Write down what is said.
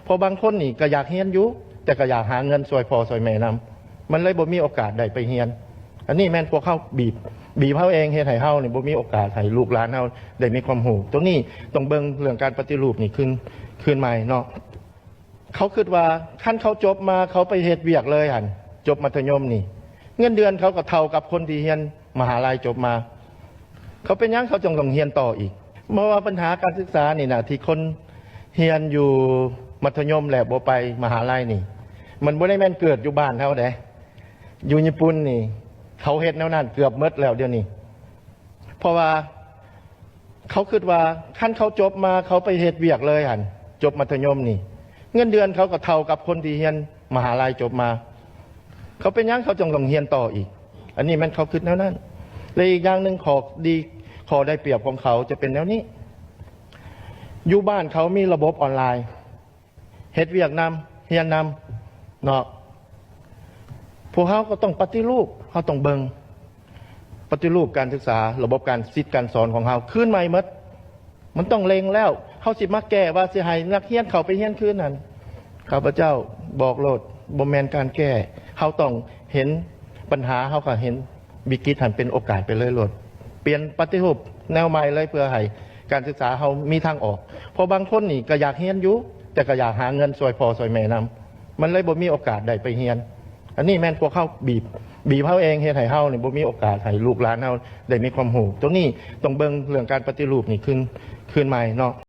ເພາະບາງຄົນນີ້ກໍຢາກຮຽນຢູ່ ແຕ່ກໍຢາກຫາເງິນຊ່ວຍພໍ່ຊ່ວຍແມ່ນຳ ມັນເລີຍບໍ່ມີໂອກາດໄດ້ໄປຮຽນ. ອັນນີ້ແມ່ນພວກເຮົາບີບ ບີບເຮົາເອງ ເຮັດໃຫ້ເຮົານີ້ບໍ່ມີໂອກາດໃຫ້ລູກຫຼານເຮົາໄດ້ມີຄວາມຮູ້. ໂຕນີ້ຕ້ອງເບິ່ງເລື່ອງການປະຕິຮູບນີ້ຄືນ ຄືນໃໝ່ເນາະ. ເຂົາຄິດວ່າຄັນເຂົາຈົບມາ ເຂົາໄປເຮັດວຽກເລີຍຫັ້ນ ຈົບມັດທະຍົມນີ້ ເງິນເດືອນເຂົາກໍເທົ່າກັບຄົນທີ່ຮຽນມະຫາໄລຈົບມາ. ເຂົາເປັນຫຍັງເຂົາຈຶ່ງຕ້ອງຮຽນຕໍ່ອີກ? ເພາະວ່າບັນຫາການສຶກສານີ້ນະ ທີ່ຄົນຮຽນຢູ່ມັດທະຍົມແລ້ວບໍ່ໄປມະຫາໄລນີ້ ມັນບໍ່ໄດ້ແມ່ນເກີດຢູ່ບ້ານເຮົາເດ້. ຢູ່ຍີ່ປຸ່ນນີ້ ເຂົາເຮັດແນວນັ້ນເກືອບໝົດແລ້ວດຽວນີ້. ເພາະວ່າເຂົາຄິດວ່າຄັນເຂົາຈົບມາ ເຂົາໄປເຮັດວຽກເລີຍຫັ້ນ ຈົບມັດທະຍົມນີ້ ເງິນເດືອນເຂົາກໍເທົ່າກັບຄົນທີ່ຮຽນມະຫາໄລຈົບມາ. ເຂົາເປັນຫຍັງເຂົາຈຶ່ງຕ້ອງຮຽນຕໍ່ອີກ? ອັນນີ້ແມ່ນເຂົາຄິດແນວນັ້ນ. ແລະອີກຢ່າງໜຶ່ງ ຂໍ້ດີ ຂໍ້ໄດ້ປຽບຂອງເຂົາຈະເປັນແນວນີ້ ຢູ່ບ້ານເຂົາມີລະບົບອອນລາຍ ເຮັດວຽກນຳ ຮຽນນຳເນາະ. ພວກເຮົາກໍຕ້ອງປະຕິຮູບ ເຮົາຕ້ອງເບິ່ງ ປະຕິຮູບການສຶກສາ ລະບົບການສິດການສອນຂອງເຮົາຄືນໃໝ່ໝົດ. ມັນຕ້ອງເລັ່ງແລ້ວ. ເຮົາຊິມາແກ້ວ່າຊິໃຫ້ນັກຮຽນເຂົ້າໄປຮຽນຄືນນັ້ນ ຂ້າພະເຈົ້າບອກໂລດ ບໍ່ແມ່ນການແກ້. ເຮົາຕ້ອງເຫັນບັນຫາ ເຮົາກໍເຫັນວິກິດຫັ້ນເປັນໂອກາດໄປເລີຍໂລດ. ປ່ຽນປະຕິຮູບແນວໃໝ່ເລີຍ ເພື່ອໃຫ້ການສຶກສາເຮົາມີທາງອອກ. ເພາະບາງຄົນນີ້ກໍຢາກຮຽນຢູ່ ແຕ່ກໍຢາກຫາເງິນຊ່ວຍພໍ່ຊ່ວຍແມ່ນຳ ມັນເລີຍບໍ່ມີໂອກາດໄດ້ໄປຮຽນ. ອັນນີ້ແມ່ນພວກເຮົາບີບ ບີບເຮົາເອງ ເຮັດໃຫ້ເຮົານີ້ບໍ່ມີໂອກາດໃຫ້ລູກຫຼານເຮົາໄດ້ມີຄວາມຮູ້. ໂຕນີ້ຕ້ອງເບິ່ງເລື່ອງການປະຕິຮູບນີ້ຄືນ ຄືນໃໝ່ເນາະ.